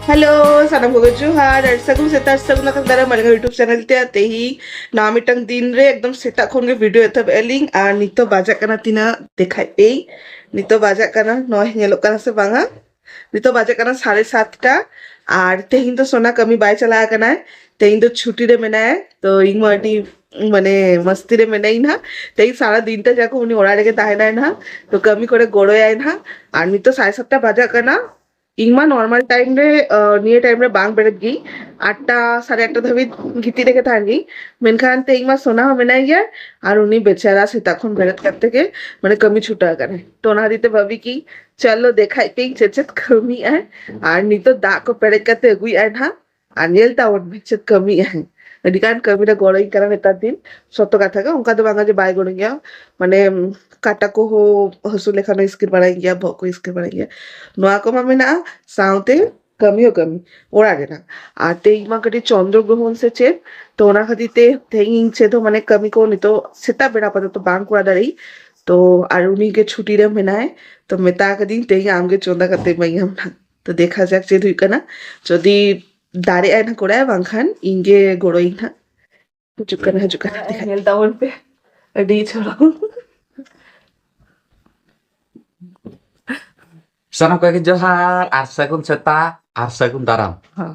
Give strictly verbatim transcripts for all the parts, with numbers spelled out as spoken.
Hello, ᱥᱟᱱᱟᱢ ᱠᱚᱜᱮ ᱡᱚᱦᱟᱨ ᱟᱨ ᱥᱟᱹᱜᱩᱱ ᱥᱮᱛᱟᱜ, ᱥᱟᱹᱜᱩᱱ ᱟᱠᱟᱱ ᱫᱟᱨᱟᱢ ᱟᱞᱮ YouTube ᱪᱮᱱᱮᱞ ᱛᱮ᱾ ᱛᱮᱦᱮᱧ ᱱᱟᱣᱟ ᱢᱤᱫᱴᱟᱝ ᱫᱤᱱ ᱨᱮ ᱮᱠᱫᱚᱢ ᱥᱮᱛᱟᱜ ᱠᱷᱚᱱ ᱜᱮ ᱵᱷᱤᱰᱤᱭᱳ ᱮᱛᱚᱦᱚᱵ ᱮᱫ ᱞᱤᱧ᱾ ᱟᱨ ᱱᱤᱛᱚᱜ ᱵᱟᱡᱟᱜ ᱠᱟᱱᱟ ᱛᱤᱱᱟᱹᱜ ᱫᱮᱠᱷᱟᱭ ᱯᱮ᱾ ᱱᱤᱛᱚᱜ ᱵᱟᱡᱟᱜ ᱠᱟᱱᱟ, ᱱᱚᱜᱼᱚᱭ ᱧᱮᱞᱚᱜ ᱠᱟᱱᱟ ᱥᱮ ᱵᱟᱝᱟ? ᱱᱤᱛᱚᱜ ᱵᱟᱡᱟᱜ ᱠᱟᱱᱟ ᱥᱟᱲᱮ ᱥᱟᱛᱴᱟ᱾ ᱟᱨ ᱛᱮᱦᱮᱧ ᱫᱚ ᱥᱳᱱᱟ ᱠᱟᱹᱢᱤ ᱵᱟᱭ ᱪᱟᱞᱟᱣ ᱟᱠᱟᱱᱟᱭ, ᱛᱮᱦᱮᱧ ᱫᱚ ᱪᱷᱩᱴᱤ ᱨᱮ ᱢᱮᱱᱟᱭᱟ᱾ ᱛᱚ ᱤᱧ ᱢᱟ ᱟᱹᱰᱤ ᱢᱟᱱᱮ ᱢᱟᱥᱛᱤ ᱨᱮ ᱢᱮᱱᱟᱭ ᱱᱟᱦᱟᱜ᱾ ᱛᱮᱦᱮᱧ ᱥᱟᱨᱟ ᱫᱤᱱ ᱛᱮ ᱡᱟᱠᱚ ᱩᱱᱤ ᱚᱲᱟᱜ ᱨᱮᱜᱮ ᱛᱟᱦᱮᱱᱟᱭ ᱱᱟᱦᱟᱜ, ᱛᱚ ᱠᱟᱹᱢᱤ ᱠᱚᱨᱮ ᱜᱚᱲᱚᱭᱟᱭ ᱱᱟᱦᱟᱜ᱾ ᱟᱨ ᱱᱤᱛᱚᱜ ᱥᱟᱲᱮ ᱥᱟᱛᱴᱟ ᱵᱟᱡᱟᱜ ᱠᱟᱱᱟ᱾ ᱤᱧ ᱢᱟ ᱱᱚᱨᱢᱟᱞ ᱴᱟᱭᱤᱢ ᱨᱮ, ᱟᱸ, ᱱᱤᱭᱟᱹ ᱴᱟᱭᱤᱢ ᱨᱮ ᱵᱟᱝ ᱵᱮᱨᱮᱫ ᱜᱮ, ᱟᱴᱴᱟ, ᱥᱟᱲᱮ ᱟᱴᱴᱟ ᱫᱷᱟᱹᱵᱤᱡ ᱜᱤᱛᱤᱡ ᱨᱮᱜᱮ ᱛᱟᱦᱮᱱ ᱜᱮ᱾ ᱢᱮᱱᱠᱷᱟᱱ ᱛᱮᱦᱮᱧ ᱢᱟ ᱥᱳᱱᱟ ᱦᱚᱸ ᱢᱮᱱᱟᱭ ᱜᱮᱭᱟ, ᱟᱨ ᱩᱱᱤ ᱵᱮᱪᱟᱨᱟ ᱥᱮᱛᱟᱜ ᱠᱷᱚᱱ ᱵᱮᱨᱮᱫ ᱠᱟᱛᱮ ᱜᱮ ᱢᱟᱱᱮ ᱠᱟᱹᱢᱤ ᱪᱷᱩᱴᱟᱹᱣ ᱟᱠᱟᱱᱟᱭ᱾ ᱛᱚ ᱚᱱᱟ ᱦᱚᱛᱮᱡ ᱛᱮ ᱵᱷᱟᱵᱤ ᱠᱤ ᱪᱚᱞᱚ ᱫᱮᱠᱷᱟᱭ ᱯᱮ ᱪᱮᱫ ᱪᱮᱫ ᱠᱟᱹᱢᱤᱭᱟᱭ᱾ ᱟᱨ ᱱᱤᱛᱚᱜ ᱫᱟᱜ ᱠᱚ ᱯᱮᱨᱮᱡ ᱠᱟᱛᱮ ᱟᱹᱜᱩᱭᱮᱫᱟᱭ ᱱᱟᱦᱟᱜ, ᱟᱨ ᱧᱮᱞ ᱛᱟᱵᱚᱱ ᱢᱮ ᱪᱮᱫ ᱠᱟᱹᱢᱤᱭᱟᱭ᱾ ᱟᱹᱰᱤ ᱜᱟᱱ ᱠᱟᱹᱢᱤ ᱨᱮ ᱜᱚᱲᱚᱧ ᱠᱟᱱᱟ ᱱᱮᱛᱟᱨ ᱫᱤᱱ᱾ ᱥᱚᱛᱚ ᱠᱟᱛᱷᱟ ᱜᱮ, ᱚᱱᱠᱟ ᱫᱚ ᱵᱟᱝᱟ ᱡᱮ ᱵᱟᱭ ᱜᱚᱲᱚᱧ ᱜᱮᱭᱟ, ᱢᱟᱱᱮ ᱠᱟᱴᱟ ᱠᱚᱦᱚᱸ ᱦᱟᱹᱥᱩ ᱞᱮᱠᱷᱟᱱ ᱦᱚᱸ ᱤᱥᱠᱤᱨ ᱵᱟᱲᱟᱭ ᱜᱮᱭᱟ, ᱵᱚᱦᱚᱜ ᱠᱚ ᱤᱥᱠᱤᱨ ᱵᱟᱲᱟᱭ ᱜᱮᱭᱟ᱾ ᱱᱚᱣᱟ ᱠᱚᱢᱟ ᱢᱮᱱᱟᱜᱼᱟ, ᱥᱟᱶᱛᱮ ᱠᱟᱹᱢᱤ ᱦᱚᱸ ᱠᱟᱹᱢᱤ ᱚᱲᱟᱜ ᱨᱮᱱᱟᱜ᱾ ᱟᱨ ᱛᱮᱦᱮᱧ ᱢᱟ ᱠᱟᱹᱴᱤᱡ ᱪᱚᱱᱫᱨᱚ ᱜᱨᱚᱦᱚᱱ ᱥᱮ ᱪᱮᱫ, ᱛᱚ ᱚᱱᱟ ᱠᱷᱟᱹᱛᱤᱨ ᱛᱮ ᱛᱮᱦᱮᱧ ᱤᱧ ᱪᱮᱫ ᱦᱚᱸ ᱢᱟᱱᱮ ᱠᱟᱹᱢᱤ ᱠᱚ ᱱᱤᱛᱚᱜ ᱥᱮᱛᱟᱜ ᱵᱮᱲᱟ ᱟᱯᱟᱛᱚᱛᱚ ᱵᱟᱝ ᱠᱚᱨᱟᱣ ᱫᱟᱲᱮᱭᱟᱜ᱾ ᱛᱚ ᱟᱨ ᱩᱱᱤ ᱜᱮ ᱪᱷᱩᱴᱤ ᱨᱮ ᱢᱮᱱᱟᱭ, ᱛᱚ ᱢᱮᱛᱟ ᱠᱟᱫᱤᱧ ᱛᱮᱦᱮᱧ ᱟᱢᱜᱮ ᱪᱚᱸᱫᱟ ᱠᱟᱛᱮ ᱮᱢᱟᱹᱧᱟᱢ ᱱᱟᱜ᱾ ᱛᱚ ᱫᱮᱠᱷᱟ ᱡᱟᱠ ᱪᱮᱫ ᱦᱩᱭᱩᱜ ᱠᱟᱱᱟ, ᱡᱩᱫᱤ ᱫᱟᱲᱮᱭᱟᱜᱼᱟᱭ ᱱᱟᱜ ᱠᱚᱨᱟᱣ, ᱵᱟᱝᱠᱷᱟᱱ ᱤᱧ ᱜᱮ ᱜᱚᱲᱚᱭᱤᱧ ᱱᱟᱜ᱾ ᱦᱤᱡᱩᱜ ᱠᱟᱱᱟ, ᱦᱤᱡᱩᱜ ᱠᱟᱱᱟ᱾ ᱧᱮᱞ ᱛᱟᱵᱚᱱ ᱯᱮ, ᱟᱹᱰᱤ ᱪᱚᱨᱚᱠ᱾ ᱥᱟᱱᱟᱢ ᱠᱚᱜᱮ ᱡᱚᱦᱟᱨ ᱟᱨ ᱥᱟᱹᱜᱩᱱ ᱥᱮᱛᱟᱜ ᱟᱨ ᱥᱟᱹᱜᱩᱱ ᱫᱟᱨᱟᱢ᱾ ᱦᱚᱸ,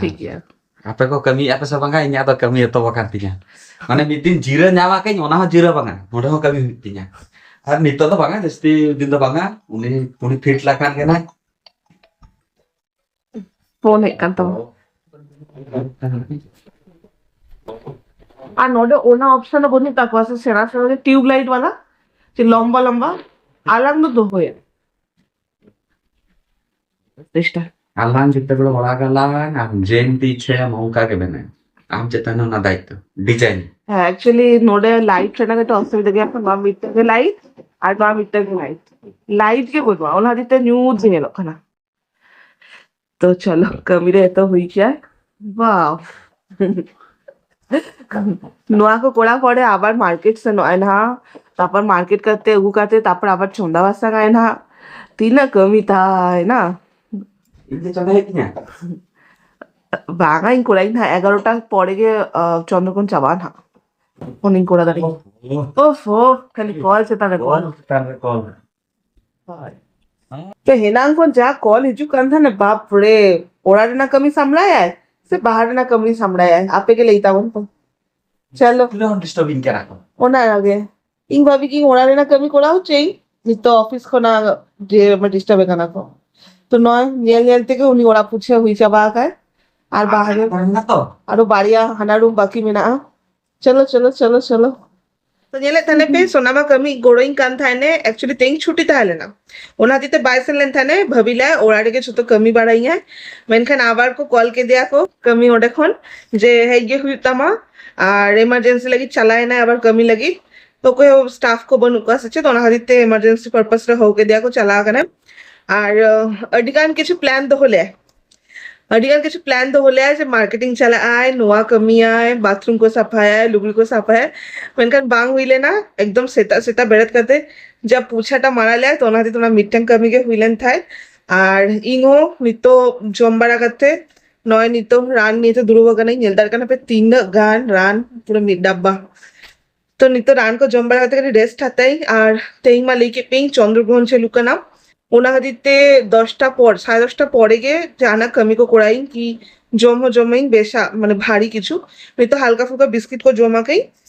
ᱴᱷᱤᱠ ᱜᱮᱭᱟ᱾ ᱟᱯᱮ ᱠᱚ ᱠᱟᱹᱢᱤᱭᱮᱫᱼᱟ ᱯᱮ ᱥᱮ ᱵᱟᱝᱟ? ᱤᱧᱟᱹᱜ ᱫᱚ ᱠᱟᱹᱢᱤ ᱮᱛᱚᱦᱚᱵ ᱟᱠᱟᱱ ᱛᱤᱧᱟ᱾ ᱢᱟᱱᱮ ᱢᱤᱫ ᱫᱤᱱ ᱡᱤᱨᱟᱹ ᱧᱟᱢ ᱟᱠᱟᱧ, ᱚᱱᱟ ᱦᱚᱸ ᱡᱤᱨᱟᱹ ᱵᱟᱝᱟ, ᱱᱚᱸᱰᱮ ᱦᱚᱸ ᱠᱟᱹᱢᱤ ᱦᱩᱭᱩᱜ ᱛᱤᱧᱟ᱾ ᱟᱨ ᱱᱤᱛᱚᱜ ᱫᱚ ᱵᱟᱝᱟ, ᱡᱟᱹᱥᱛᱤ ᱫᱤᱱ ᱫᱚ ᱵᱟᱝᱟ, ᱩᱱᱤ ᱩᱱᱤ ᱯᱷᱤᱴ ᱞᱮᱠᱷᱟᱱ ᱜᱮ ᱱᱟᱜ᱾ ᱯᱷᱳᱱ ᱦᱮᱡ ᱠᱟᱱ ᱛᱟᱢᱟ᱾ ᱟᱨ ᱱᱚᱰᱮ ᱚᱱᱟ ᱚᱯᱥᱚᱱ ᱦᱚᱸ ᱵᱟᱹᱱᱩᱜ ᱛᱟᱠᱚᱣᱟ ᱥᱮ, ᱥᱮᱬᱟ ᱥᱮᱬᱟ ᱴᱤᱭᱩᱵ ᱞᱟᱭᱤᱴ ᱵᱟᱞᱟ, ᱪᱮ ᱞᱚᱢᱵᱟ ᱞᱚᱢᱵᱟ ᱟᱞᱟᱝ ᱫᱚ ᱫᱚᱦᱚᱭᱟ᱾ ᱪᱮᱥᱴᱟ᱾ ᱟᱞᱟᱝ ᱡᱮᱛᱮ ᱵᱮᱲᱟ ᱚᱲᱟᱜ ᱟᱞᱟᱝ ᱟᱨ ᱡᱮᱱ ᱛᱤ ᱪᱷᱮ ᱱᱚᱝᱠᱟ ᱜᱮ ᱢᱮᱱᱟᱭ᱾ ᱟᱢ ᱪᱮᱛᱟᱱ ᱨᱮ ᱚᱱᱟ ᱫᱟᱭᱤᱛᱛᱚ, ᱰᱤᱡᱟᱭᱤᱱ᱾ ᱦᱮᱸ, ᱮᱠᱪᱩᱭᱮᱞᱤ ᱱᱚᱰᱮ ᱞᱟᱭᱤᱴ ᱨᱮᱱᱟᱜ ᱠᱟᱹᱴᱤᱡ ᱚᱥᱩᱵᱤᱫᱟ ᱜᱮᱭᱟ, ᱱᱚᱣᱟ ᱢᱤᱫᱴᱟᱝ ᱜᱮ ᱞᱟᱭᱤᱴ ᱟᱨ ᱱᱚᱣᱟ ᱢᱤᱫᱴᱟᱝ ᱜᱮ ᱞᱟᱭᱤᱴ, ᱞᱟᱭᱤᱴ ᱜᱮ ᱵᱟᱹᱱᱩᱜᱼᱟ, ᱚᱱᱟ ᱦᱚᱛᱮᱡ ᱛᱮ ᱧᱩᱛ ᱜᱮ ᱧᱮᱞᱚᱜ ᱠᱟᱱᱟ᱾ ᱛᱚ ᱪᱚᱞᱚ, ᱠᱟᱹᱢᱤ ᱨᱮ ᱮᱛᱚ ᱦᱩᱭ ᱜᱮᱭᱟ᱾ ᱵᱟᱣ᱾ ᱱᱚᱣᱟ ᱠᱚ ᱠᱚᱨᱟᱣ ᱯᱚᱨᱮ ᱟᱵᱟᱨ ᱢᱟᱨᱠᱮᱴ ᱥᱮᱱᱚᱜ ᱟᱭ ᱱᱟᱦᱟᱜ, ᱛᱟᱨᱯᱚᱨ ᱢᱟᱨᱠᱮᱴ ᱠᱟᱛᱮ ᱟᱹᱜᱩ ᱠᱟᱛᱮ ᱛᱟᱨᱯᱚᱨ ᱟᱵᱟᱨ ᱪᱚᱸᱫᱟ ᱵᱟᱥᱟᱝ ᱟᱭ ᱱᱟᱦᱟᱜ᱾ ᱛᱤᱱᱟᱹᱜ ᱠᱟᱹᱢᱤ ᱛᱟᱭ ᱱᱟ᱾ ᱤᱧ ᱜᱮ ᱪᱚᱸᱫᱟ ᱦᱩᱭᱩᱜ ᱛᱤᱧᱟ? ᱵᱟᱝᱟ, ᱤᱧ ᱠᱚᱨᱟᱣ ᱤᱧ ᱦᱟᱸᱜ, ᱮᱜᱟᱨᱚᱴᱟ ᱯᱚᱨᱮ ᱜᱮ, ᱟᱸ, ᱪᱚᱸᱫᱨᱚᱜᱨᱚᱦᱚᱱ ᱪᱟᱵᱟᱜᱼᱟ ᱦᱟᱸᱜ᱾ ᱯᱷᱳᱱᱤᱧ ᱠᱚᱨᱟᱣ ᱫᱟᱲᱮᱭᱟᱜᱼᱟ᱾ ᱳᱦᱳ᱾ ᱳᱯᱷᱳ, ᱠᱷᱟᱹᱞᱤ ᱠᱚᱞ ᱪᱮᱛᱟᱱ ᱨᱮ ᱠᱚᱞ᱾ ᱠᱚᱞ ᱪᱮᱛᱟᱱ ᱨᱮ ᱠᱚᱞ᱾ ᱦᱳᱭ᱾ ᱦᱮᱸ᱾ ᱛᱚ, ᱦᱮᱱᱟᱝ ᱠᱷᱚᱱ ᱡᱟ ᱠᱚᱞ ᱦᱤᱡᱩᱜ ᱠᱟᱱ ᱛᱟᱦᱮᱱᱟ, ᱵᱟᱯ ᱨᱮ, ᱚᱲᱟᱜ ᱨᱮᱱᱟᱜ ᱠᱟᱹᱢᱤ ᱥᱟᱢᱲᱟᱭᱟᱭ ᱥᱮ ᱵᱟᱦᱟᱨ ᱨᱮᱱᱟᱜ ᱠᱟᱹᱢᱤ ᱥᱟᱢᱲᱟᱭᱟᱭ? ᱟᱯᱮ ᱜᱮ ᱞᱟᱹᱭ ᱛᱟᱵᱚᱱ ᱯᱮ᱾ ᱪᱚᱞᱚ᱾ ᱠᱩᱞᱟᱹ ᱦᱚᱸ ᱰᱤᱥᱴᱟᱨᱵ ᱤᱧ ᱠᱟᱱᱟ ᱠᱚ᱾ ᱚᱱᱟ ᱜᱮ᱾ ᱤᱧ ᱵᱷᱟᱵᱤ ᱠᱤᱧ ᱚᱲᱟᱜ ᱨᱮᱱᱟᱜ ᱠᱟᱹᱢᱤ ᱠᱚᱨᱟᱣ ᱦᱚᱪᱚᱭᱤᱧ, ᱱᱤᱛᱚᱜ ᱚᱯᱷᱤᱥ ᱠᱷᱚᱱᱟᱜ ᱡᱮ ᱰᱤᱥᱴᱟᱨᱵ ᱮ ᱠᱟᱱᱟ ᱠᱚ᱾ ᱛᱚ, ᱱᱚᱜᱼᱚᱭ ᱧᱮᱞ ᱧᱮᱞ ᱛᱮᱜᱮ ᱩᱱᱤ ᱚᱲᱟᱜ ᱯᱩᱪᱷᱟᱹ ᱦᱩᱭ ᱪᱟᱵᱟ ᱟᱠᱟᱭ᱾ ᱟᱨ ᱵᱟᱦᱨᱮ ᱢᱮᱱᱟᱜ ᱛᱚ? ᱟᱨᱚ ᱵᱟᱨᱭᱟ ᱦᱟᱱᱟ ᱨᱩᱢ ᱵᱟᱹᱠᱤ ᱢᱮᱱᱟᱜᱼᱟ᱾ ᱪᱚᱞᱚ, ᱪᱚᱞᱚ, ᱪᱚᱞᱚ, ᱪᱚᱞᱚ᱾ ᱛᱚ, ᱧᱮᱞᱮᱫ ᱛᱟᱦᱮᱱ ᱯᱮ, ᱥᱳᱱᱟᱢᱟ ᱠᱟᱹᱢᱤ ᱜᱚᱲᱚᱧ ᱠᱟᱱ ᱛᱟᱦᱮᱱᱮ, actually ᱛᱮᱦᱮᱧ ᱪᱷᱩᱴᱤ ᱛᱟᱦᱮᱸ ᱞᱮᱱᱟ, ᱚᱱᱟ ᱦᱚᱛᱮᱡ ᱛᱮ ᱵᱟᱭ ᱥᱮᱱ ᱞᱮᱱ ᱛᱟᱦᱮᱱᱮ᱾ ᱵᱷᱟᱹᱵᱤ ᱞᱮᱫ ᱚᱲᱟᱜ ᱨᱮᱜᱮ ᱡᱷᱚᱛᱚ ᱠᱟᱹᱢᱤ ᱵᱟᱲᱟᱭᱟᱭ, ᱢᱮᱱᱠᱷᱟᱱ ᱟᱵᱟᱨ ᱠᱚ ᱠᱚᱞ ᱠᱮᱫᱮᱭᱟ ᱠᱚ ᱠᱟᱹᱢᱤ ᱚᱸᱰᱮ ᱠᱷᱚᱱ, ᱡᱮ ᱦᱮᱡ ᱜᱮ ᱦᱩᱭᱩᱜ ᱛᱟᱢᱟ, ᱟᱨ ᱮᱢᱟᱨᱡᱮᱱᱥᱤ ᱞᱟᱹᱜᱤᱫ ᱪᱟᱞᱟᱣ ᱮᱱᱟᱭ ᱟᱵᱟᱨ ᱠᱟᱹᱢᱤ ᱞᱟᱹᱜᱤᱫ᱾ ᱛᱚ, ᱚᱠᱚᱭ ᱦᱚᱸ ᱥᱴᱟᱯ ᱠᱚ ᱵᱟᱹᱱᱩᱜ ᱠᱚᱣᱟ ᱥᱮ ᱪᱮᱫ, ᱚᱱᱟ ᱠᱷᱟᱹᱛᱤᱨ ᱛᱮ ᱮᱢᱟᱨᱡᱮᱱᱥᱤ ᱯᱟᱨᱯᱟᱥ ᱨᱮ ᱦᱚᱦᱚ ᱠᱮᱫᱮᱭᱟ ᱠᱚ, ᱪᱟᱞᱟᱣ ᱟᱠᱟᱱᱟᱭ᱾ ᱟᱨ, ᱟᱸ, ᱟᱹᱰᱤ ᱜᱟᱱ ᱠᱤᱪᱷᱩ ᱯᱞᱟᱱ ᱫᱚᱦᱚ ᱞᱮᱫᱟᱭ, ᱟᱹᱰᱤ ᱜᱟᱱ ᱠᱤᱪᱷᱩ ᱯᱞᱟᱱ ᱫᱚᱦᱚ ᱞᱮᱫᱟᱭ ᱡᱮ ᱢᱟᱨᱠᱮᱴᱤᱝ ᱪᱟᱞᱟᱜ ᱟᱭ, ᱱᱚᱣᱟ ᱠᱟᱹᱢᱤᱭᱟᱭ, ᱵᱟᱛᱷᱨᱩᱢ ᱠᱚ ᱥᱟᱯᱷᱟᱭᱟᱭ, ᱞᱩᱜᱽᱲᱤ ᱠᱚ ᱥᱟᱯᱷᱟᱭᱟᱭ, ᱢᱮᱱᱠᱷᱟᱱ ᱵᱟᱝ ᱦᱩᱭ ᱞᱮᱱᱟ᱾ ᱮᱠᱫᱚᱢ ᱥᱮᱛᱟᱜ ᱥᱮᱛᱟᱜ ᱵᱮᱨᱮᱫ ᱠᱟᱛᱮ ᱡᱟ ᱯᱳᱪᱷᱟᱴᱟ ᱢᱟᱨᱟ ᱞᱮᱫᱟᱭ, ᱛᱚ ᱚᱱᱟ ᱠᱷᱟᱹᱛᱤᱨ ᱛᱮ ᱚᱱᱟ ᱢᱤᱫᱴᱟᱝ ᱠᱟᱹᱢᱤ ᱜᱮ ᱦᱩᱭ ᱞᱮᱱ ᱛᱟᱦᱮᱸᱫ᱾ ᱟᱨ ᱤᱧ ᱦᱚᱸ ᱱᱤᱛᱚᱜ ᱡᱚᱢ ᱵᱟᱲᱟ ᱠᱟᱛᱮ ᱱᱚᱜᱼᱚᱭ ᱱᱤᱛᱚᱜ ᱨᱟᱱ ᱱᱤᱭᱮ ᱛᱮ ᱫᱩᱲᱩᱵ ᱟᱠᱟᱱᱟᱧ᱾ ᱧᱮᱞ ᱫᱟᱲᱮᱭᱟᱜ ᱠᱟᱱᱟ ᱯᱮ ᱛᱤᱱᱟᱹᱜ ᱜᱟᱱ ᱨᱟᱱ, ᱯᱩᱨᱟᱹ ᱢᱤᱫ ᱰᱟᱵᱵᱟ᱾ ᱛᱚ ᱱᱤᱛᱚᱜ ᱨᱟᱱ ᱠᱚ ᱡᱚᱢ ᱵᱟᱲᱟ ᱠᱟᱛᱮ ᱠᱟᱹᱴᱤᱡ ᱨᱮᱥᱴ ᱦᱟᱛᱟᱣ ᱤᱧ᱾ ᱟᱨ ᱛᱮᱦᱮᱧ ᱢᱟ ᱞᱟᱹᱭ ᱠᱮᱫ ᱯᱮᱭᱟᱹᱧ ᱪᱚᱱᱫᱨᱚ ᱜᱨᱚᱦᱚᱱ ᱪᱟᱹᱞᱩᱜ ᱠᱟᱱᱟ, ᱚᱱᱟ ᱠᱷᱟᱹᱛᱤᱨ ᱛᱮ ᱫᱚᱥᱴᱟ ᱯᱚᱨ, ᱥᱟᱲᱮ ᱫᱚᱥᱴᱟ ᱯᱚᱨᱮ ᱜᱮ ᱡᱟᱦᱟᱱᱟᱜ ᱠᱟᱹᱢᱤ ᱠᱚ ᱠᱚᱨᱟᱣ ᱤᱧ, ᱠᱤ ᱡᱚᱢ ᱦᱚᱸ ᱡᱚᱢ ᱤᱧ ᱵᱮᱥᱟ, ᱢᱟᱱᱮ ᱵᱷᱟᱨᱤ ᱠᱤᱪᱷᱩ᱾ ᱱᱤᱛᱚᱜ ᱦᱟᱞᱠᱟ ᱯᱷᱩᱞᱠᱟ ᱵᱤᱥᱠᱤᱴ ᱠᱚ ᱡᱚᱢ ᱟᱠᱟᱹᱧ,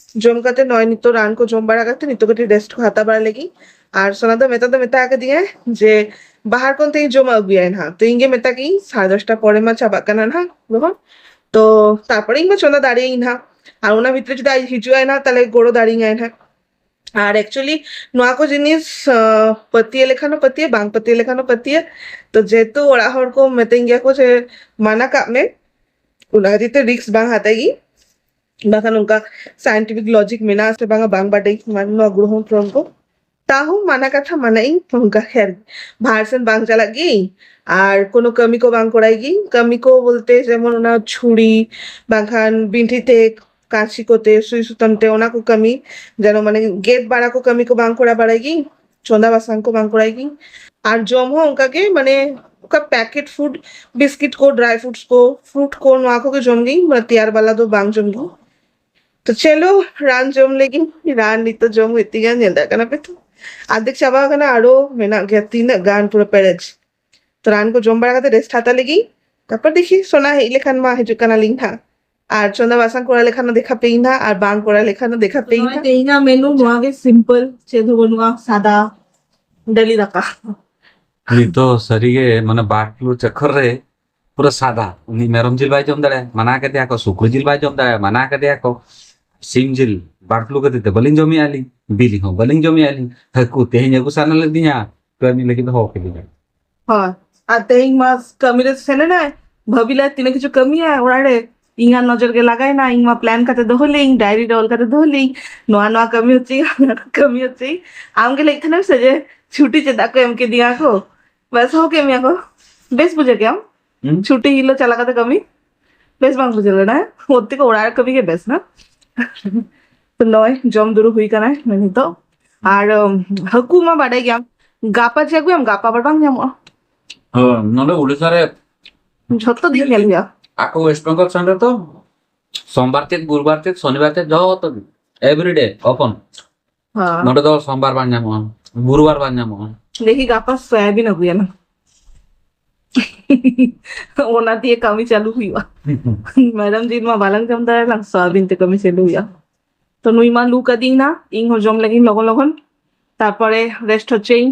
ᱡᱚᱢ ᱠᱟᱛᱮ ᱱᱚᱜᱼᱚᱭ ᱱᱤᱛᱚᱜ ᱨᱟᱱ ᱠᱚ ᱡᱚᱢ ᱵᱟᱲᱟ ᱠᱟᱛᱮ ᱱᱤᱛᱚᱜ ᱠᱟᱹᱴᱤᱡ ᱨᱮᱥᱴ ᱠᱚ ᱦᱟᱛᱟᱣ ᱵᱟᱲᱟ ᱞᱮᱜᱤᱧ᱾ ᱟᱨ ᱥᱳᱱᱟ ᱫᱚ ᱢᱮᱛᱟ ᱫᱚ ᱢᱮᱛᱟ ᱟᱠᱟᱫᱤᱧᱟᱭ ᱡᱮ ᱵᱟᱦᱟᱨ ᱠᱷᱚᱱ ᱛᱮᱦᱮᱧ ᱡᱚᱢᱟᱜ ᱟᱹᱜᱩᱭᱟᱭ ᱱᱟᱦᱟᱜ, ᱛᱚ ᱤᱧ ᱜᱮ ᱢᱮᱛᱟ ᱠᱤᱭᱟᱹᱧ ᱥᱟᱲᱮ ᱫᱚᱥᱴᱟ ᱯᱚᱨᱮ ᱢᱟ ᱪᱟᱵᱟᱜ ᱠᱟᱱᱟ ᱱᱟᱦᱟᱜ ᱜᱨᱚᱦᱚᱱ, ᱛᱚ ᱛᱟᱨᱯᱚᱨᱮ ᱤᱧ ᱢᱟ ᱪᱚᱸᱫᱟ ᱫᱟᱲᱮᱭᱟᱜ ᱟᱹᱧ ᱱᱟᱦᱟᱜ᱾ ᱟᱨ ᱚᱱᱟ ᱵᱷᱤᱛᱨᱤ ᱡᱩᱫᱤ ᱟᱡ ᱦᱤᱡᱩᱜ ᱟᱭ ᱱᱟᱦᱟᱜ, ᱛᱟᱦᱞᱮ ᱜᱚᱲᱚ ᱫᱟᱲᱮᱭᱟᱹᱧᱟᱭ ᱱᱟᱦᱟᱜ᱾ ᱟᱨ actually ᱱᱚᱣᱟ ᱠᱚ ᱡᱤᱱᱤᱥ, ᱟᱸ, ᱯᱟᱹᱛᱭᱟᱹ ᱞᱮᱠᱷᱟᱱ ᱦᱚᱸ ᱯᱟᱹᱛᱭᱟᱹ, ᱵᱟᱝ ᱯᱟᱹᱛᱭᱟᱹ ᱞᱮᱠᱷᱟᱱ ᱦᱚᱸ ᱯᱟᱹᱛᱭᱟᱹ᱾ ᱛᱚ ᱡᱮᱦᱮᱛᱩ ᱚᱲᱟᱜ ᱦᱚᱲ ᱠᱚ ᱢᱤᱛᱟᱹᱧ ᱜᱮᱭᱟ ᱠᱚ ᱡᱮ ᱢᱟᱱᱟ ᱠᱟᱜ ᱢᱮ, ᱚᱱᱟ ᱠᱷᱟᱹᱛᱤᱨ ᱛᱮ ᱨᱤᱥᱠ ᱵᱟᱝ ᱦᱟᱛᱟᱣ ᱜᱮ᱾ ᱵᱟᱠᱷᱟᱱ ᱚᱱᱠᱟ scientific logic ᱢᱮᱱᱟᱜᱼᱟ ᱥᱮ ᱵᱟᱝᱟ ᱵᱟᱝ ᱵᱟᱰᱟᱭ, ᱱᱚᱣᱟ ᱜᱨᱚᱦᱚᱱ ᱯᱷᱨᱚᱦᱚᱱ ᱠᱚ᱾ ᱛᱟᱦᱚᱸ ᱢᱟᱱᱟ ᱠᱟᱛᱷᱟ ᱢᱟᱱᱟ ᱤᱧ, ᱚᱱᱠᱟ ᱠᱷᱮᱨ ᱵᱟᱦᱟᱨ ᱥᱮᱱ ᱵᱟᱝ ᱪᱟᱞᱟᱜ ᱜᱤᱧ᱾ ᱟᱨ ᱠᱳᱱᱳ ᱠᱟᱹᱢᱤ ᱠᱚ ᱵᱟᱝ ᱠᱚᱨᱟᱭ ᱜᱤᱧ᱾ ᱠᱟᱹᱢᱤ ᱠᱚ ᱵᱚᱞᱛᱮ ᱡᱮᱢᱚᱱ ᱚᱱᱟ ᱪᱷᱩᱲᱤ ᱵᱟᱝᱠᱷᱟᱱ ᱵᱤᱱᱴᱷᱤ ᱛᱮ, ᱠᱟᱸᱪᱤ ᱠᱚᱛᱮ, ᱥᱩᱭ ᱥᱩᱛᱟᱹᱢ ᱛᱮ, ᱚᱱᱟ ᱠᱚ ᱠᱟᱹᱢᱤ, ᱡᱮᱱᱚ ᱢᱟᱱᱮ ᱜᱮᱫ ᱵᱟᱲᱟ ᱠᱚ ᱠᱟᱹᱢᱤ ᱠᱚ ᱵᱟᱝ ᱠᱚᱨᱟᱣ ᱵᱟᱲᱟᱭ ᱜᱤᱧ, ᱪᱚᱸᱫᱟ ᱵᱟᱥᱟᱝ ᱠᱚ ᱵᱟᱝ ᱠᱚᱨᱟᱭ ᱜᱤᱧ᱾ ᱟᱨ ᱡᱚᱢ ᱦᱚᱸ ᱚᱱᱠᱟ ᱜᱮ, ᱢᱟᱱᱮ ᱚᱠᱟ ᱯᱮᱠᱮᱴ ᱯᱷᱩᱰ, ᱵᱤᱥᱠᱤᱴ ᱠᱚ, ᱰᱨᱟᱭ ᱯᱷᱨᱩᱴᱥ ᱠᱚ, ᱯᱷᱨᱩᱴ ᱠᱚ, ᱱᱚᱣᱟ ᱠᱚᱜᱮ ᱡᱚᱢ ᱜᱤᱧ, ᱢᱟᱱᱮ ᱛᱮᱭᱟᱨ ᱵᱟᱞᱟ ᱫᱚ ᱵᱟᱝ ᱡᱚᱢ ᱜᱤᱧ᱾ ᱛᱚ ᱪᱚᱞᱚ, ᱨᱟᱱ ᱡᱚᱢ ᱞᱟᱹᱜᱤᱫ, ᱨᱟᱱ ᱱᱤᱛᱚᱜ ᱡᱚᱢ ᱦᱩᱭᱩᱜ ᱛᱤᱧᱟ, ᱧᱮᱞ ᱫᱟᱲᱮᱭᱟᱜ ᱠᱟᱱᱟ ᱯᱮ ᱛᱚ᱾ ᱟᱨᱫᱷᱮᱠ ᱪᱟᱵᱟ ᱟᱠᱟᱱᱟ, ᱟᱨᱚ ᱢᱮᱱᱟᱜ ᱜᱮᱭᱟ ᱛᱤᱱᱟᱹᱜ ᱜᱟᱱ, ᱯᱩᱨᱟᱹ ᱯᱮᱨᱮᱡ᱾ ᱛᱚ ᱨᱟᱱ ᱠᱚ ᱡᱚᱢ ᱵᱟᱲᱟ ᱠᱟᱛᱮ ᱨᱮᱥᱴ ᱦᱟᱛᱟᱣ ᱞᱟᱹᱜᱤᱫ, ᱛᱟᱨᱯᱚᱨ ᱫᱮᱠᱷᱤ ᱥᱳᱱᱟ ᱦᱮᱡ ᱞᱮᱠᱷᱟᱱ ᱢᱟ ᱦᱤᱡᱩᱜ ᱠᱟᱱᱟᱞᱤᱧ ᱦᱟᱸᱜ᱾ ᱟᱨ ᱪᱚᱸᱫᱟ ᱵᱟᱥᱟᱝ ᱠᱚᱨᱟᱣ ᱞᱮᱠᱷᱟᱱ ᱫᱚ ᱫᱮᱠᱷᱟ ᱯᱮᱭᱤᱧ ᱦᱟᱸᱜ, ᱟᱨ ᱵᱟᱝ ᱠᱚᱨᱟᱣ ᱞᱮᱠᱷᱟᱱ ᱫᱚ ᱫᱮᱠᱷᱟ ᱯᱮᱭᱤᱧ ᱱᱚᱜᱼᱚᱭ ᱦᱟᱸᱜ᱾ ᱛᱮᱦᱮᱧᱟᱜ ᱢᱮᱱᱩ ᱱᱚᱣᱟ ᱜᱮ, ᱥᱤᱢᱯᱚᱞ, ᱪᱮᱫ ᱦᱚᱸ ᱵᱟᱹᱱᱩᱜᱼᱟ, ᱥᱟᱫᱟ ᱰᱟᱹᱞᱤ ᱫᱟᱠᱟ᱾ ᱱᱤᱛ ᱫᱚ ᱥᱟᱹᱨᱤᱜᱮ ᱢᱟᱱᱮ ᱵᱟᱨᱰ ᱯᱷᱞᱩ ᱪᱟᱠᱠᱚᱨ ᱨᱮ ᱯᱩᱨᱟᱹ ᱥᱟᱫᱟ᱾ ᱩᱱᱤ ᱢᱮᱨᱚᱢ ᱡᱤᱞ ᱵᱟᱭ ᱡᱚᱢ ᱫᱟᱲᱮᱭᱟᱜᱼᱟ, ᱢᱟᱱᱟ ᱠᱮᱫᱮᱭᱟ ᱠᱚ, ᱥᱩᱠᱨᱤ ᱡᱤᱞ ᱵᱟᱭ ᱡᱚᱢ ᱫᱟᱲᱮᱭᱟᱜᱼᱟ, ᱢᱟᱱᱟ ᱠᱮᱫᱮᱭᱟ ᱠᱚ, ᱥᱤᱢ ᱡᱤᱞ ᱵᱟᱨᱰ ᱯᱷᱞᱩ ᱠᱷᱟᱹᱛᱤᱨ ᱛᱮ ᱵᱟᱹᱞᱤᱧ ᱡᱚᱢᱮᱜᱼᱟ ᱞᱤᱧ, ᱵᱤᱞᱤ ᱦᱚᱸ ᱵᱟᱹᱞᱤᱧ ᱡᱚᱢᱮᱜᱼᱟ ᱞᱤᱧ, ᱦᱟᱹᱠᱩ ᱛᱮᱦᱮᱧ ᱟᱹᱜᱩ ᱥᱟᱱᱟ ᱞᱮᱫᱤᱧᱟ, ᱠᱟᱹᱢᱤ ᱞᱟᱹᱜᱤᱫ ᱦᱚᱦᱚ ᱠᱮᱫᱤᱧᱟ᱾ ᱦᱳᱭ, ᱟᱨ ᱛᱮᱦᱮᱧ ᱢᱟ ᱠᱟᱹᱢᱤ ᱨᱮ ᱥᱮᱱ ᱮᱱᱟᱭ, ᱵᱷᱟᱹᱵᱤ ᱞᱮᱫ ᱛᱤᱱᱟᱹᱜ ᱠᱤᱪᱷᱩ ᱠᱟᱹᱢᱤᱭᱟ ᱚᱲᱟᱜ ᱨᱮ, ᱤᱧᱟᱹᱜ ᱱᱚᱡᱚᱨ ᱜᱮ ᱞᱟᱜᱟᱭᱮᱱᱟ, ᱤᱧ ᱢᱟ ᱯᱞᱟᱱ ᱠᱟᱛᱮ ᱫᱚᱦᱚ ᱞᱮᱭᱟᱹᱧ, ᱰᱟᱭᱨᱤ ᱨᱮ ᱚᱞ ᱠᱟᱛᱮ ᱫᱚᱦᱚ ᱞᱮᱭᱟᱹᱧ, ᱱᱚᱣᱟ ᱱᱚᱣᱟ ᱠᱟᱹᱢᱤ ᱦᱚᱪᱚᱭ, ᱦᱟᱱᱟ ᱱᱚᱣᱟ ᱠᱟᱹᱢᱤ ᱦᱚᱪᱚᱭ᱾ ᱟᱢ ᱜᱮ ᱞᱟᱹᱭᱮᱫ ᱛᱟᱦᱮᱱᱟᱢ ᱥᱮ ᱡᱮ ᱪᱷᱩᱴᱤ ᱪᱮᱫᱟᱜ ᱠᱚ ᱮᱢ ᱠᱮᱫᱤᱧᱟ ᱠᱚ, ᱵᱟᱥ ᱦᱚᱦᱚ ᱠᱮᱫ ᱢᱮᱭᱟ ᱠᱚ, ᱵᱮᱥ ᱵᱩᱡᱷᱟᱹᱣ ᱠᱮᱭᱟᱢ᱾ ᱦᱩᱸ? ᱪᱷᱩᱴᱤ ᱦᱤᱞᱳᱜ ᱪᱟᱞᱟᱣ ᱠᱟᱛᱮ ᱠᱟᱹᱢᱤ ᱵᱮᱥ ᱵᱟᱝ ᱵᱩᱡᱷᱟᱹᱣ ᱞᱮᱱᱟ, ᱚᱛᱮ ᱠᱚ ᱚᱲᱟᱜ ᱨᱮ ᱠᱟᱹᱢᱤ ᱜᱮ ᱵᱮᱥ ᱱᱟ᱾ ᱛᱚ ᱱᱚᱜᱼᱚᱭ ᱡᱚᱢ ᱫᱩᱲᱩᱵ ᱦᱩᱭ ᱠᱟᱱᱟ ᱱᱤᱛᱚᱜ᱾ ᱟᱨ ᱩᱢ, ᱦᱟᱹᱠᱩ ᱢᱟ ᱵᱟᱰᱟᱭ ᱜᱮᱭᱟᱢ, ᱜᱟᱯᱟ ᱡᱮ ᱟᱹᱜᱩᱭᱟᱢ, ᱜᱟᱯᱟ ᱟᱵᱟᱨ ᱵᱟᱝ ᱧᱟᱢᱚᱜᱼᱟ᱾ ᱦᱳᱭ, ᱱᱚᱰᱮ ᱳᱰᱤᱥᱟ ᱨᱮ ᱡᱷᱚᱛᱚ ᱫᱤᱱ ᱧᱮᱞ ᱦᱩᱭᱩᱜᱼᱟ᱾ ᱟᱠᱚ ᱳᱭᱮᱥᱴ ᱵᱮᱝᱜᱚᱞ ᱥᱮᱱ ᱨᱮᱛᱚ ᱥᱳᱢᱵᱟᱨ ᱪᱮᱫ, ᱜᱩᱨᱩᱵᱟᱨ ᱪᱮᱫ, ᱥᱚᱱᱤᱵᱟᱨ ᱪᱮᱫ, ᱡᱷᱚᱛᱚ ᱫᱤᱱ, ᱮᱵᱨᱤᱰᱮ ᱳᱯᱮᱱ᱾ ᱦᱮᱸ᱾ ᱱᱚᱰᱮ ᱫᱚ ᱥᱳᱢᱵᱟᱨ ᱵᱟᱝ ᱧᱟᱢᱚᱜᱼᱟ, ᱜᱩᱨᱩᱵᱟᱨ ᱵᱟᱝ ᱧᱟᱢᱚᱜᱼᱟ᱾ ᱫᱮᱠᱷᱤ ᱜᱟᱯᱟ ᱥᱚᱭᱟᱵᱤᱱ ᱟᱹᱜᱩᱭᱟᱞᱟᱝ᱾ ᱚᱱᱟ ᱫᱤᱭᱮ ᱠᱟᱹᱢᱤ ᱪᱟᱹᱞᱩ ᱦᱩᱭᱩᱜᱼᱟ᱾ ᱢᱮᱨᱚᱢ ᱡᱤᱞ ᱢᱟ ᱵᱟᱞᱟᱝ ᱡᱚᱢ ᱫᱟᱲᱮᱭᱟᱜᱼᱟ, ᱥᱚᱭᱟᱵᱤᱱ ᱛᱮ ᱠᱟᱹᱢᱤ ᱪᱟᱹᱞᱩ ᱦᱩᱭᱩᱜᱼᱟ᱾ ᱛᱚ ᱱᱩᱭ ᱢᱟ ᱞᱩ ᱠᱟᱫᱤᱧ ᱱᱟ, ᱤᱧ ᱦᱚᱸ ᱡᱚᱢ ᱞᱟᱹᱜᱤᱫ ᱞᱚᱜᱚᱱ ᱞᱚᱜᱚᱱ, ᱛᱟᱨᱯᱚᱨᱮ ᱨᱮᱥᱴ ᱦᱚᱪᱚᱭᱤᱧ᱾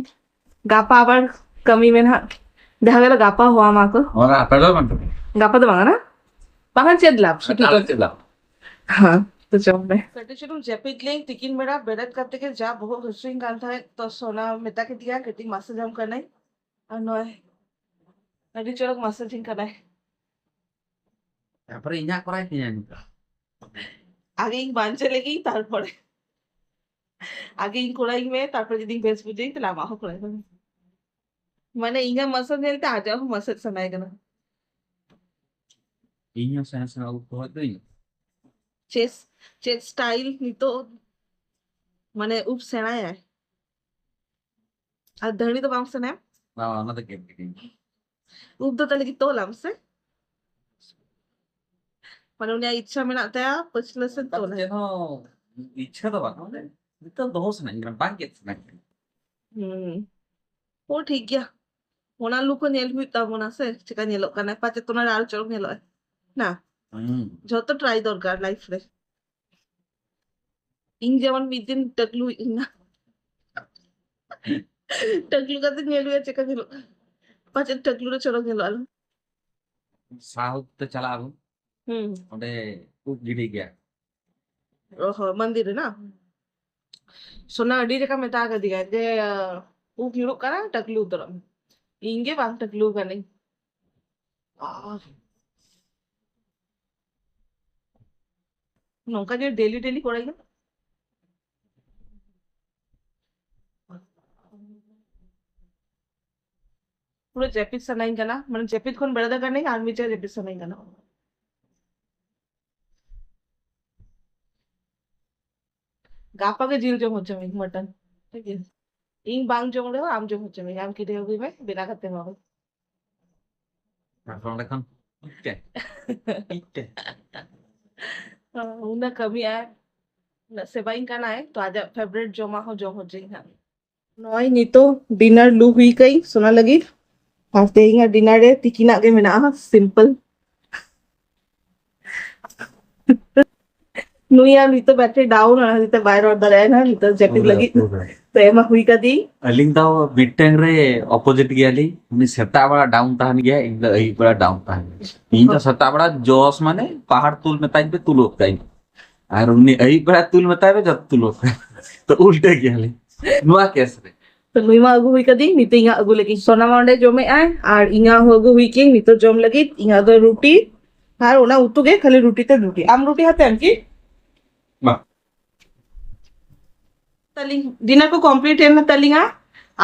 ᱜᱟᱯᱟ ᱟᱵᱟᱨ ᱠᱟᱹᱢᱤ ᱢᱮᱱᱟᱜ, ᱡᱟᱦᱟᱸ ᱜᱮᱞᱮ ᱜᱟᱯᱟ ᱦᱚᱣᱟ ᱢᱟ ᱠᱚ᱾ ᱚᱱᱟ ᱟᱯᱮ ᱫᱚ ᱵᱟᱝ ᱛᱟᱯᱮ? ᱜᱟᱯᱟ ᱫᱚ ᱵᱟᱝ ᱠᱟᱱᱟ, ᱵᱟᱝᱠᱷᱟᱱ ᱪᱮᱫ ᱞᱟᱵᱷ? ᱥᱩᱫᱷᱩ ᱛᱟᱦᱞᱮ ᱪᱮᱫ ᱞᱟᱵᱷ? ᱦᱮᱸ, ᱛᱚ ᱡᱚᱢ ᱢᱮ᱾ ᱠᱟᱹᱴᱤᱡ ᱪᱩᱞᱩᱝ ᱡᱟᱹᱯᱤᱫ ᱞᱮᱧ, ᱛᱤᱠᱤᱱ ᱵᱮᱲᱟ ᱵᱮᱨᱮᱫ ᱠᱟᱛᱮ ᱜᱮ ᱡᱟ ᱵᱚᱦᱚᱜ ᱦᱟᱹᱥᱩᱧ ᱠᱟᱱ ᱛᱟᱦᱮᱸᱫ, ᱛᱚ ᱥᱳᱱᱟ ᱢᱮᱛᱟ ᱠᱮᱫᱮᱭᱟ ᱠᱟᱹᱴᱤᱡ ᱢᱟᱥᱟᱡᱽ ᱟᱢ ᱠᱟᱱᱟᱹᱧ᱾ ᱟᱨ ᱱᱚᱜᱼᱚᱭ ᱟᱹᱰᱤ ᱪᱚᱨᱚᱠ ᱢᱟᱥᱟᱡᱽ ᱤᱧ ᱠᱟᱱᱟᱭ᱾ ᱛᱟᱨᱯᱚᱨᱮ ᱤᱧᱟᱹᱜ ᱠᱚᱨᱟᱭ ᱛᱤᱧᱟᱹ ᱱᱤᱛᱚᱜ᱾ ᱟᱜᱮ ᱤᱧ ᱵᱟᱧᱪᱟᱣ ᱞᱮᱜᱤᱧ, ᱛᱟᱨᱯᱚᱨᱮ᱾ ᱟᱜᱮ ᱤᱧ ᱠᱚᱨᱟᱣ ᱤᱧ ᱢᱮ, ᱛᱟᱨᱯᱚᱨᱮ ᱡᱩᱫᱤᱧ ᱵᱮᱥ ᱵᱩᱡᱷᱟᱹᱣ ᱛᱟᱦᱞᱮ ᱟᱢᱟᱜ ᱦᱚᱸ ᱠᱚᱨᱟᱣ ᱢᱮ᱾ ᱢᱟᱱᱮ ᱤᱧᱟᱹᱜ ᱢᱟᱥᱟᱡᱽ ᱧᱮᱞᱛᱮ ᱟᱡᱟᱜ ᱦᱚᱸ ᱢᱟᱥᱟᱡᱽ ᱥᱟᱱᱟᱭᱮ ᱠᱟᱱᱟ᱾ ᱤᱧ ᱦᱚᱸ ᱥᱮᱬᱟ ᱥᱮᱬᱟ ᱩᱵ ᱠᱚ ᱦᱩᱭᱩᱜ ᱛᱤᱧ᱾ ᱪᱮᱥ, ᱪᱮᱥ ᱥᱴᱟᱭᱤᱞ ᱱᱤᱛᱚᱜ, ᱢᱟᱱᱮ ᱩᱵ ᱥᱮᱬᱟᱭᱟᱭ᱾ ᱟᱨ ᱫᱟᱹᱦᱲᱤ ᱫᱚ ᱵᱟᱢ ᱥᱮᱬᱟᱭᱟ? ᱵᱟᱝ, ᱚᱱᱟ ᱫᱚ ᱜᱮᱫ ᱜᱤᱰᱤᱧ᱾ ᱩᱵ ᱫᱚ ᱛᱟᱦᱞᱮ ᱜᱮ ᱛᱚᱞᱟᱢ ᱥᱮ? ᱢᱟᱱᱮ ᱩᱱᱤᱭᱟᱜ ᱤᱪᱪᱷᱟ ᱢᱮᱱᱟᱜ ᱛᱟᱭᱟ ᱯᱟᱹᱪᱷᱞᱟᱹ ᱥᱮᱫ ᱚᱱᱠᱟ ᱫᱚ ᱛᱚᱞᱟᱭ᱾ ᱪᱮᱫ ᱦᱚᱸ ᱤᱪᱪᱷᱟ ᱫᱚ ᱵᱟᱹᱱᱩᱜᱼᱟ, ᱢᱟᱱᱮ ᱱᱤᱛᱚᱜ ᱫᱚᱦᱚ ᱥᱟᱱᱟᱧ ᱠᱟᱱᱟ, ᱵᱟᱝ ᱜᱮᱫ ᱥᱟᱱᱟᱧ ᱠᱟᱱᱟ᱾ ᱦᱩᱸ᱾ ᱳ, ᱴᱷᱤᱠ ᱜᱮᱭᱟ᱾ ᱚᱱᱟ ᱞᱩᱠ ᱦᱚᱸ ᱧᱮᱞ ᱦᱩᱭᱩᱜ ᱛᱟᱵᱚᱱᱟ ᱥᱮ, ᱪᱮᱠᱟ ᱧᱮᱞᱚᱜ ᱠᱟᱱᱟ, ᱯᱟᱪᱮᱫ ᱚᱱᱟ ᱨᱮ ᱟᱨᱚ ᱪᱚᱨᱚᱠ ᱧᱮᱞᱚᱜᱼᱟ᱾ ᱱᱟ, ᱦᱩᱸ᱾ ᱡᱷᱚᱛᱚ ᱴᱨᱟᱭ ᱫᱚᱨᱠᱟᱨ ᱞᱟᱭᱤᱯᱷ ᱨᱮ᱾ ᱤᱧ ᱡᱮᱢᱚᱱ ᱢᱤᱫ ᱫᱤᱱ ᱴᱟᱠᱞᱩ ᱤᱧ ᱱᱟ᱾ ᱴᱟᱠᱞᱩ ᱠᱟᱛᱮ ᱧᱮᱞ ᱦᱩᱭᱩᱜᱼᱟ ᱪᱮᱠᱟ ᱧᱮᱞᱚᱜ ᱠᱟᱱᱟ᱾ ᱯᱟᱪᱮᱫ ᱴᱟᱠᱞᱩ ᱨᱮ ᱪᱚᱨᱚᱠ ᱧᱮᱞᱚᱜᱼᱟ᱾ ᱥᱟᱣᱩᱛᱷ ᱛᱮ ᱪᱟᱞᱟᱜ ᱟᱵᱚᱱ᱾ ᱦᱩᱸ᱾ ᱚᱸᱰᱮ ᱩᱵ ᱜᱤᱰᱤ ᱜᱮᱭᱟ᱾ ᱚ ᱦᱚᱸ, ᱢᱚᱱᱫᱤᱨ ᱨᱮ ᱱᱟ? ᱥᱳᱱᱟ ᱟᱹᱰᱤ ᱡᱟᱭᱜᱟ ᱢᱮᱛᱟ ᱠᱟᱫᱤᱧᱟ ᱡᱮ, ᱩᱵ ᱧᱩᱨᱩᱜ ᱠᱟᱱᱟ, ᱴᱟᱠᱞᱩ ᱩᱛᱟᱹᱨᱚᱜ ᱢᱮ᱾ ᱤᱧ ᱜᱮ ᱵᱟᱝ ᱴᱟᱠᱞᱩ ᱠᱟᱹᱱᱟᱹᱧ᱾ ᱟᱦ᱾ ᱱᱚᱝᱠᱟ ᱡᱮ ᱰᱮᱞᱤ ᱰᱮᱞᱤ ᱠᱚᱨᱟᱣ ᱜᱮ᱾ ᱯᱩᱨᱟᱹ ᱡᱟᱹᱯᱤᱫ ᱥᱟᱱᱟᱧ ᱠᱟᱱᱟ, ᱢᱟᱱᱮ ᱡᱟᱹᱯᱤᱫ ᱠᱷᱚᱱ ᱵᱮᱨᱮᱫ ᱟᱠᱟᱱᱟᱹᱧ ᱟᱨ ᱢᱤᱫ ᱡᱟᱹᱯᱤᱫ ᱥᱟᱱᱟᱧ ᱠᱟᱱᱟ᱾ ᱜᱟᱯᱟ ᱜᱮ ᱡᱤᱞ ᱡᱚᱢ ᱦᱚᱪᱚ ᱢᱮ, ᱢᱚᱴᱚᱱ᱾ ᱴᱷᱤᱠ ᱜᱮᱭᱟ? ᱤᱧ ᱵᱟᱝ ᱡᱚᱢ ᱨᱮᱦᱚᱸ ᱟᱢ ᱡᱚᱢ ᱦᱚᱪᱚ ᱢᱮ, ᱟᱢ ᱠᱤᱨᱤᱧ ᱟᱹᱜᱩᱭ ᱢᱮ, ᱵᱮᱱᱟᱣ ᱠᱟᱛᱮ ᱮᱢᱟ ᱢᱮ᱾ ᱛᱟᱨᱯᱚᱨ ᱚᱸᱰᱮ ᱠᱷᱚᱱ ᱤᱡ ᱛᱮ, ᱤᱡ ᱛᱮ᱾ ᱩᱱᱟᱹᱜ ᱠᱟᱹᱢᱤ ᱟᱭ, ᱩᱱᱟᱹᱜ ᱥᱮᱵᱟᱧ ᱠᱟᱱᱟᱭ, ᱛᱚ ᱟᱡᱟᱜ ᱯᱷᱮᱵᱟᱨᱮᱴ ᱡᱚᱢᱟᱜ ᱦᱚᱸ ᱡᱚᱢ ᱦᱚᱪᱚᱧ ᱦᱟᱸᱜ᱾ ᱱᱚᱜᱼᱚᱭ ᱱᱤᱛᱚᱜ ᱰᱤᱱᱟᱨ ᱞᱩ ᱦᱩᱭ ᱠᱟᱹᱧ ᱥᱳᱱᱟ ᱞᱟᱹᱜᱤᱫ᱾ ᱟᱨ ᱛᱮᱦᱮᱧᱟᱜ ᱰᱤᱱᱟᱨ ᱨᱮ ᱛᱤᱠᱤᱱᱟᱜ ᱜᱮ ᱢᱮᱱᱟᱜᱼᱟ, ᱥᱤᱢᱯᱚᱞ᱾ ᱱᱩᱭᱟᱜ ᱱᱤᱛᱚᱜ ᱵᱮᱴᱟᱨᱤ ᱰᱟᱣᱩᱱ, ᱚᱱᱟ ᱠᱷᱟᱹᱛᱤᱨ ᱛᱮ ᱵᱟᱭ ᱨᱚᱲ ᱫᱟᱲᱮᱭᱟᱜᱼᱟ ᱱᱤᱛᱚᱜ ᱡᱟᱹᱯᱤᱫ ᱞᱟᱹᱜᱤᱫ᱾ ᱛᱚ ᱮᱢᱟ ᱦᱩᱭ ᱠᱟᱫᱤᱧ᱾ ᱟᱹᱞᱤᱧ ᱫᱚ ᱢᱤᱫᱴᱟᱝ ᱨᱮ ᱚᱯᱳᱡᱤᱴ ᱜᱮᱭᱟᱞᱤᱧ, ᱩᱱᱤ ᱥᱮᱛᱟᱜ ᱵᱮᱲᱟ ᱰᱟᱣᱩᱱ ᱛᱟᱦᱮᱱ ᱜᱮᱭᱟ, ᱤᱧ ᱫᱚ ᱟᱹᱭᱩᱵ ᱵᱮᱲᱟ ᱰᱟᱣᱩᱱ ᱛᱟᱦᱮᱱ ᱜᱮᱭᱟ᱾ ᱤᱧ ᱫᱚ ᱥᱮᱛᱟᱜ ᱵᱮᱲᱟ ᱡᱚᱥ ᱢᱟᱱᱮ ᱯᱟᱦᱟᱲ ᱛᱩᱞ ᱢᱮᱛᱟᱧ ᱯᱮ, ᱛᱩᱞ ᱜᱚᱫ ᱠᱟᱜ ᱤᱧ᱾ ᱟᱨ ᱩᱱᱤ ᱟᱹᱭᱩᱵ ᱵᱮᱲᱟ ᱛᱩᱞ ᱢᱮᱛᱟᱭ ᱯᱮ, ᱡᱚᱛᱚ ᱛᱩᱞ ᱜᱚᱫ ᱠᱟᱜ᱾ ᱛᱚ ᱩᱞᱴᱟᱹ ᱜᱮᱭᱟᱞᱤᱧ ᱱᱚᱣᱟ ᱠᱮᱥ ᱨᱮ᱾ ᱛᱚ ᱱᱩᱭ ᱢᱟ ᱟᱹᱜᱩ ᱦᱩᱭ ᱠᱟᱫᱤᱧ, ᱱᱤᱛᱚᱜ ᱤᱧᱟᱹᱜ ᱟᱹᱜᱩ ᱞᱟᱹᱜᱤᱫ᱾ ᱥᱳᱱᱟ ᱢᱟ ᱚᱸᱰᱮ ᱡᱚᱢᱮᱜ ᱟᱭ ᱟᱨ ᱤᱧᱟᱹᱜ ᱦᱚᱸ ᱟᱹᱜᱩ ᱦᱩᱭ ᱠᱤᱧ ᱱᱤᱛᱚᱜ ᱡᱚᱢ ᱞᱟᱹᱜᱤᱫ᱾ ᱤᱧᱟᱹᱜ ᱫᱚ ᱨᱩᱴᱤ ᱟᱨ ᱚᱱᱟ ᱩᱛᱩ ᱜᱮ, ᱠᱷᱟᱹᱞᱤ ᱨᱩᱴᱤ ᱛᱮ ᱨᱩᱴᱤ᱾ ᱟᱢ ᱨᱩᱴᱤ ᱦᱟᱛᱮ ᱟᱢ ᱠᱤ? ᱵᱟᱝ᱾ ᱛᱟᱞᱤᱧ ᱰᱤᱱᱟᱨ ᱠᱚ ᱠᱚᱢᱯᱞᱤᱴ ᱮᱱ ᱛᱟᱞᱤᱧᱟ᱾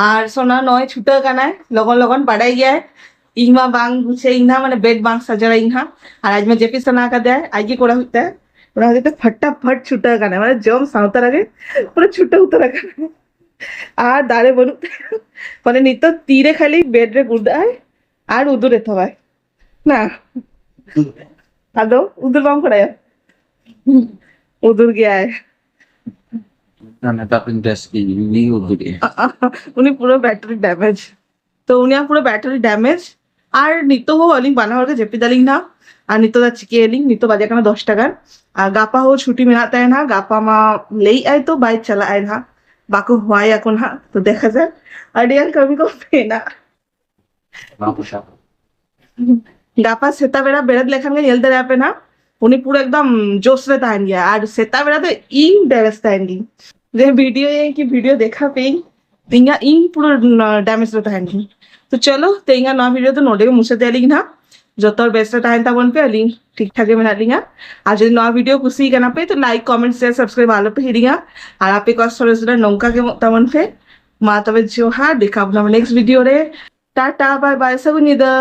ᱟᱨ ᱥᱳᱱᱟ ᱱᱚᱜᱼᱚᱭ ᱪᱷᱩᱴᱟᱹᱣ ᱠᱟᱱᱟᱭ, ᱞᱚᱜᱚᱱ ᱞᱚᱜᱚᱱ ᱵᱟᱰᱟᱭ ᱜᱮᱭᱟᱭ ᱤᱧ ᱢᱟ ᱵᱟᱝ ᱜᱩᱪᱷᱟᱹᱭᱤᱧ ᱱᱟ, ᱢᱟᱱᱮ ᱵᱮᱰ ᱵᱟᱝ ᱥᱟᱡᱟᱲᱟᱭᱤᱧ ᱦᱟᱸᱜ᱾ ᱟᱨ ᱟᱡ ᱢᱟ ᱡᱟᱹᱯᱤᱫ ᱥᱟᱱᱟ ᱠᱟᱫᱮᱭᱟ, ᱟᱡ ᱜᱮ ᱠᱚᱨᱟᱣ ᱦᱩᱭᱩᱜ ᱛᱟᱭᱟ᱾ ᱚᱱᱟ ᱠᱷᱟᱹᱛᱤᱨ ᱛᱮ ᱯᱷᱟᱴᱟᱯᱷᱟᱴ ᱪᱷᱩᱴᱟᱹᱣ ᱠᱟᱱᱟᱭ, ᱢᱟᱱᱮ ᱡᱚᱢ ᱥᱟᱶᱛᱟ ᱨᱮᱜᱮ ᱯᱩᱨᱟᱹ ᱪᱷᱩᱴᱟᱹᱣ ᱩᱛᱟᱹᱨ ᱟᱠᱟᱱᱟᱭ᱾ ᱟᱨ ᱫᱟᱲᱮ ᱵᱟᱹᱱᱩᱜ ᱛᱟᱭᱟ, ᱢᱟᱱᱮ ᱱᱤᱛᱚᱜ ᱛᱤᱨᱮ ᱠᱷᱟᱹᱞᱤ ᱵᱮᱰ ᱨᱮ ᱜᱩᱲᱫᱟᱹᱜ ᱟᱭ, ᱟᱨ ᱩᱫᱩᱨ ᱮᱛᱚᱦᱚᱵᱟᱭ ᱱᱟ᱾ ᱟᱫᱚ ᱩᱫᱩᱨ ᱵᱟᱢ ᱵᱟᱲᱟᱭᱟ? ᱩᱫᱩᱨ ᱜᱮᱭᱟᱭ᱾ ᱱᱮᱛᱟᱨ ᱫᱚᱧ ᱵᱮᱥ ᱜᱮ ᱩᱱᱤ ᱩᱫᱩᱨᱮᱜᱼᱟ᱾ ᱩᱱᱤ ᱯᱩᱨᱟᱹ ᱵᱮᱴᱟᱨᱤ ᱰᱮᱢᱮᱡᱽ᱾ ᱛᱚ ᱩᱱᱤᱭᱟᱜ ᱯᱩᱨᱟᱹ ᱵᱮᱴᱟᱨᱤ ᱰᱮᱢᱮᱡᱽ᱾ ᱟᱨ ᱱᱤᱛᱚᱜ ᱦᱚᱸ ᱟᱹᱞᱤᱧ ᱵᱟᱱᱟ ᱦᱚᱲ ᱜᱮ ᱡᱟᱹᱯᱤᱫ ᱟᱹᱞᱤᱧ ᱱᱟᱦᱟᱜ᱾ ᱟᱨ ᱱᱤᱛᱚᱜ ᱫᱚ ᱪᱤᱠᱟᱹᱭᱟᱞᱤᱧ, ᱱᱤᱛᱚᱜ ᱵᱟᱡᱮ ᱠᱟᱱᱟ ᱫᱚᱥᱴᱟ ᱜᱟᱱ᱾ ᱟᱨ ᱜᱟᱯᱟ ᱦᱚᱸ ᱪᱷᱩᱴᱤ ᱢᱮᱱᱟᱜ ᱛᱟᱭᱟ ᱱᱟᱦᱟᱜ᱾ ᱜᱟᱯᱟ ᱢᱟ ᱞᱟᱹᱭᱮᱫ ᱟᱭ ᱛᱚ ᱵᱟᱭ ᱪᱟᱞᱟᱜ ᱟᱭ ᱱᱟᱦᱟᱜ, ᱵᱟᱠᱚ ᱦᱚᱦᱚᱣᱟᱭᱟ ᱠᱚ ᱱᱟᱦᱟᱜ᱾ ᱛᱚ ᱫᱮᱠᱷᱟ ᱡᱟᱠ, ᱟᱹᱰᱤ ᱜᱟᱱ ᱠᱟᱹᱢᱤ ᱠᱚ ᱢᱮᱱᱟᱜᱼᱟ᱾ ᱵᱟᱝ ᱯᱚᱭᱥᱟ᱾ ᱜᱟᱯᱟ ᱥᱮᱛᱟᱜ ᱵᱮᱲᱟ ᱵᱮᱨᱮᱫ ᱞᱮᱠᱷᱟᱱ ᱜᱮ ᱧᱮᱞ ᱫᱟᱲᱮᱭᱟᱜ ᱯᱮ ᱱᱟᱦᱟᱜ, ᱩᱱᱤ ᱯᱩᱨᱟᱹ ᱮᱠᱫᱚᱢ ᱡᱳᱥ ᱨᱮ ᱛᱟᱦᱮᱱ ᱜᱮᱭᱟ᱾ ᱟᱨ ᱥᱮᱛᱟᱜ ᱵᱮᱲᱟ ᱫᱚ ᱤᱧ ᱰᱮᱨᱮᱥ ᱛᱟᱦᱮᱱ ᱜᱤᱧ, ᱡᱮ ᱵᱷᱤᱰᱤᱭᱳ ᱭᱟᱹᱧ ᱠᱤ ᱵᱷᱤᱰᱤᱭᱳ ᱫᱮᱠᱷᱟ ᱯᱮᱭᱟᱹᱧ, ᱤᱧᱟᱹᱜ ᱤᱧ ᱯᱩᱨᱟᱹ ᱰᱮᱢᱮᱡᱽ ᱨᱮ ᱛᱟᱦᱮᱱ ᱜᱤᱧ᱾ ᱛᱚ ᱪᱚᱞᱚ, ᱛᱮᱦᱮᱧᱟᱜ ᱱᱚᱣᱟ ᱵᱷᱤᱰᱤᱭᱳ ᱫᱚ ᱱᱚᱰᱮ ᱜᱮ ᱢᱩᱪᱟᱹᱫ ᱟᱹᱞᱤᱧ ᱱᱟᱦᱟᱜ᱾ ᱡᱚᱛᱚ ᱦᱚᱲ ᱵᱮᱥ ᱨᱮ ᱛᱟᱦᱮᱱ ᱛᱟᱵᱚᱱ ᱯᱮ, ᱟᱹᱞᱤᱧ ᱴᱷᱤᱠ ᱴᱷᱟᱠ ᱜᱮ ᱢᱮᱱᱟᱜ ᱞᱤᱧᱟ᱾ ᱟᱨ ᱡᱩᱫᱤ ᱱᱚᱣᱟ ᱵᱷᱤᱰᱤᱭᱳ ᱠᱩᱥᱤ ᱠᱟᱱᱟ ᱯᱮ ᱛᱚ ᱞᱟᱭᱤᱠ, ᱠᱚᱢᱮᱱᱴ, ᱥᱮᱭᱟᱨ, ᱥᱟᱵᱥᱠᱨᱟᱭᱤᱵ ᱟᱞᱚ ᱯᱮ ᱦᱤᱲᱤᱧᱟ᱾ ᱟᱨ ᱟᱯᱮ ᱠᱚᱣᱟᱜ ᱥᱚᱨᱮᱥ ᱨᱮ ᱱᱚᱝᱠᱟ ᱜᱮ ᱮᱢᱚᱜ ᱛᱟᱵᱚᱱ ᱯᱮ᱾ ᱢᱟ ᱛᱚᱵᱮ ᱡᱚᱦᱟᱨ, ᱫᱮᱠᱷᱟ ᱵᱚᱱᱟ ᱱᱮᱠᱥᱴ ᱵᱷᱤᱰᱤᱭᱳ ᱨᱮ᱾ ᱴᱟᱴᱟ, ᱵᱟᱭ ᱵᱟᱭ, ᱥᱟᱹᱜᱩᱱ ᱧᱤᱫᱟᱹ᱾